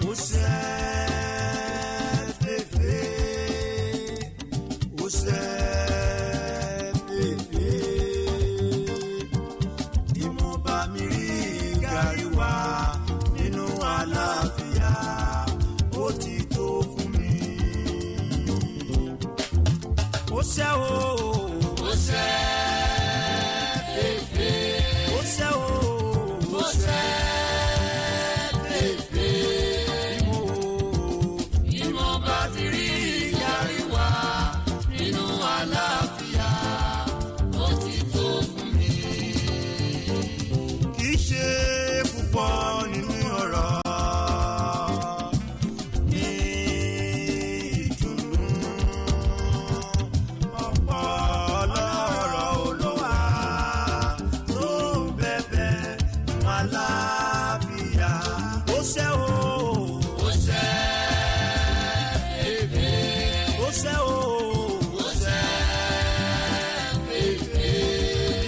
Ó ṣe fèfé, ó ṣe fèfé, bí mo bá mi rí gàrí wá nínú àlàáfíà, ó ti tó fún mi. Ó ṣe o.